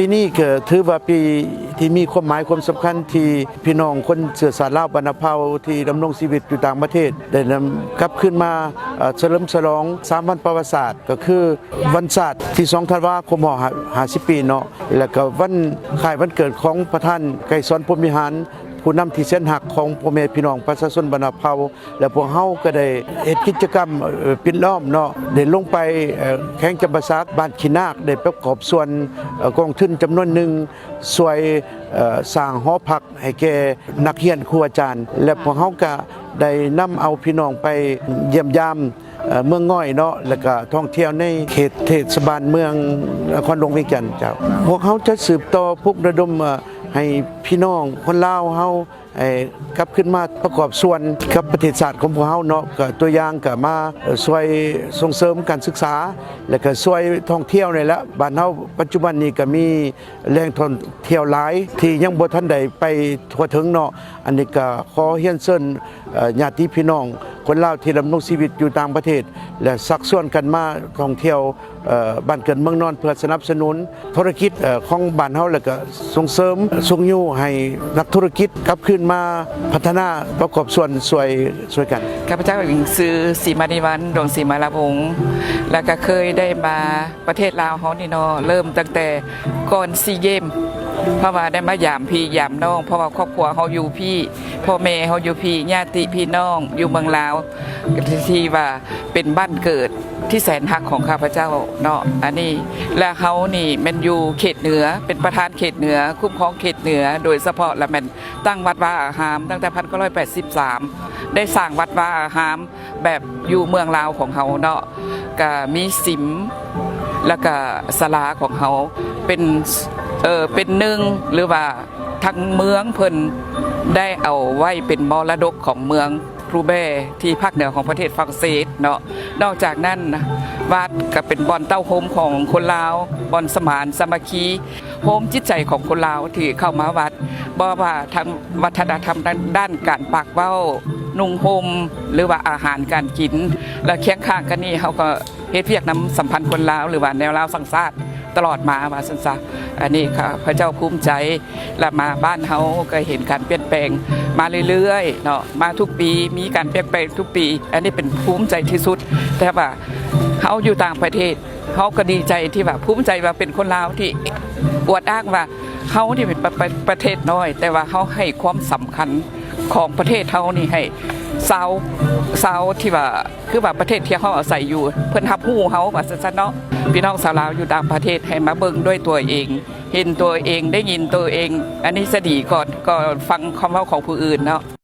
ປີນີ້ກໍຖືວ່າປີທີ່ມີຄວາມໝາຍຄວາມສຳຄັນ ທີ່ພີ່ນ້ອງຄົນເຊື້ອຊາດລາວບັນນະເຜົ່າທີ່ດຳລົງຊີວິດຢູ່ຕ່າງປະເທດ ໄດ້ນຳກັບຄືນມາ ເອີ ສະເຫຼີມສະຫຼອງສາມວັນປະຫວັດສາດ ກໍຄືວັນຊາດທີສອງທັນວາ ຄົບຮອບຫ້າສິບປີເນາະ ແລ້ວກໍວັນຄ້າຍວັນເກີດຂອງປະທານໄກສອນ ພົມວິຫານ ຜູ້ນຳທີ່ແສນຮັກຂອງພໍ່ແມ່ພີ່ນ້ອງປະຊາຊົນບັນນະເຜົ່າ ແລະ ພວກເຮົາກໍໄດ້ເຮັດກິດຈະກຳ ເອີ ປິດລ້ອມເນາະ ໄດ້ລົງໄປ ເອີ ແຂວງຈຳປາສັກ ບ້ານຂີ້ນາກ ໄດ້ປະກອບສ່ວນ ເອີ ກອງທຶນຈຳນວນໜຶ່ງ ຊ່ວຍ ເອີ ສ້າງຫໍພັກໃຫ້ແກ່ນັກຮຽນ ຄູອາຈານ ແລະ ພວກເຮົາກໍໄດ້ນຳເອົາພີ່ນ້ອງໄປຢ້ຽມຢາມ ເອີ ເມືອງງອຍເນາະ ແລ້ວກໍທ່ອງທ່ຽວໃນເຂດເທດສະບານເມືອງນະຄອນຫຼວງວຽງຈັນເຈົ້າ. ພວກເຮົາຈະສືບຕໍ່ປຸກລະດົມ ເອີ ໃຫ້ພີ່ນ້ອງຄົນລາວເຮົາ ໃຫ້ກັບຄືນມາປະກອບສ່ວນກັບປະເທດຊາດຂອງພວກເຮົາເນາະ ກໍຕົວຢ່າງກໍມາ ເອີ ຊ່ວຍສົ່ງເສີມການສຶກສາ ແລ້ວກໍຊ່ວຍທ່ອງທ່ຽວນີ້ແຫຼະ. ບ້ານເຮົາປັດຈຸບັນນີ້ກໍມີແຫຼ່ງທ່ອງທ່ຽວຫຼາຍທີ່ຍັງບໍ່ທັນໄດ້ໄປທົ່ວເຖິງເນາະ. ອັນນີ້ກໍຂໍຮຽນເຊີນ ເອີ ຍາດຕິພີ່ນ້ອງຄົນລາວທີ່ດຳລົງຊີວິດຢູ່ຕ່າງປະເທດ ແລະ ຊັກຊວນກັນມາທ່ອງທ່ຽວ ເອີ ບ້ານເກີດເມືອງນອນ ເພື່ອສະໜັບສະໜູນທຸລະກິດ ເອີ ຂອງບ້ານເຮົາ ແລ້ວກໍສົ່ງເສີມຊຸກຍູ້ໃຫ້ນັກທຸລະກິດກັບຄືນມາພັດທະນາປະກອບສ່ວນຊ່ວຍ ຊ່ວຍກັນ. ຂ້າພະເຈົ້າເອງຊື່ ສີມະນີວັນ ດວງສີມາລາວົງ ແລ້ວກໍເຄີຍໄດ້ມາປະເທດລາວເຮົານີ້ເນາະ ເລີ່ມຕັ້ງແຕ່ກ່ອນຊີເກມ ເພາະວ່າໄດ້ມາຢາມພີ່ຢາມນ້ອງ ເພາະວ່າຄອບຄົວເຮົາຢູ່ພີ້ ພໍ່ແມ່ເຮົາຢູ່ພີ້ ຍາດຕິພີ່ນ້ອງຢູ່ເມືອງລາວ ທີ່ວ່າ ເປັນບ້ານເກີດທີ່ແສນຮັກຂອງຂ້າພະເຈົ້າເນາະ ອັນນີ້ ແລະ ເຮົານີ້ແມ່ນຢູ່ເຂດເໜືອ ເປັນປະທານເຂດເໜືອ ຄຸ້ມຄອງເຂດເໜືອ ໂດຍສະເພາະລະແມ່ນຕັ້ງວັດວາອາຮາມ ຕັ້ງແຕ່ພັນເກົ້າຮ້ອຍແປດສິບສາມ ໄດ້ສ້າງວັດວາອາຮາມແບບຢູ່ເມືອງລາວຂອງເຮົາເນາະ ກະມີສິມ ແລ້ວກະສາລາຂອງເຮົາເປັນ ເອີ ເປັນໜຶ່ງ ຫຼືວ່າທາງເມືອງເພິ່ນໄດ້ເອົາໄວ້ເປັນມໍລະດົກຂອງເມືອງ Roubaix ທີ່ພາກເໜືອຂອງປະເທດຝຣັ່ງເສດເນາະ. ນອກຈາກນັ້ນ ວັດກໍເປັນບ່ອນເຕົ້າໂຮມຂອງຄົນລາວ, ບ່ອນສະໝານສາມັກຄີ, ໂຮມຈິດໃຈຂອງຄົນລາວທີ່ເຂົ້າມາວັດ, ບໍ່ວ່າທາງວັດທະນະທຳດ້ານ ດ້ານການປາກເວົ້າ, ນຸ່ງຫົ່ມ ຫຼືວ່າອາຫານການກິນ. ແລະ ຄຽງຂ້າງກັນນີ້ ເຮົາກໍເຮັດວຽກນຳສຳພັນຄົນລາວ ຫຼືວ່າແນວລາວສ້າງຊາດຕະຫຼອດມາ ວ່າຊັ້ນຊະ. ອັນນີ້ຂ້າພະເຈົ້າພູມໃຈ ລະມາບ້ານເຮົາກໍເຫັນການປ່ຽນແປງມາເລື້ອຍໆເນາະ ມາທຸກປີ ມີການປ່ຽນແປງທຸກປີ ອັນນີ້ເປັນພູມໃຈທີ່ສຸດ. ແຕ່ວ່າເຮົາຢູ່ຕ່າງປະເທດ ເຮົາກໍດີໃຈທີ່ວ່າພູມໃຈວ່າເປັນຄົນລາວທີ່ອວດອ້າງວ່າເຮົານີ້ເປັນປະ ປະ ປະເທດນ້ອຍ ແຕ່ວ່າເຮົາໃຫ້ຄວາມສຳຄັນຂອງປະເທດເຮົານີ້ໃຫ້ຊາວ ຊາວທີ່ວ່າ ຄືວ່າປະເທດທີ່ເຮົາອາໄສຢູ່ ເພິ່ນຮັບຮູ້ເຮົາວ່າຊັ້ນຊະເນາະ. ພີ່ນ້ອງຊາວລາວຢູ່ຕ່າງປະເທດໃຫ້ມາເບິ່ງດ້ວຍຕົວເອງ ເຫັນຕົວເອງ ໄດ້ຍິນຕົວເອງ ອັນນີ້ຈະດີກວ່າ ກວ່າຟັງຄຳເວົ້າຂອງຜູ້ອື່ນເນາະ.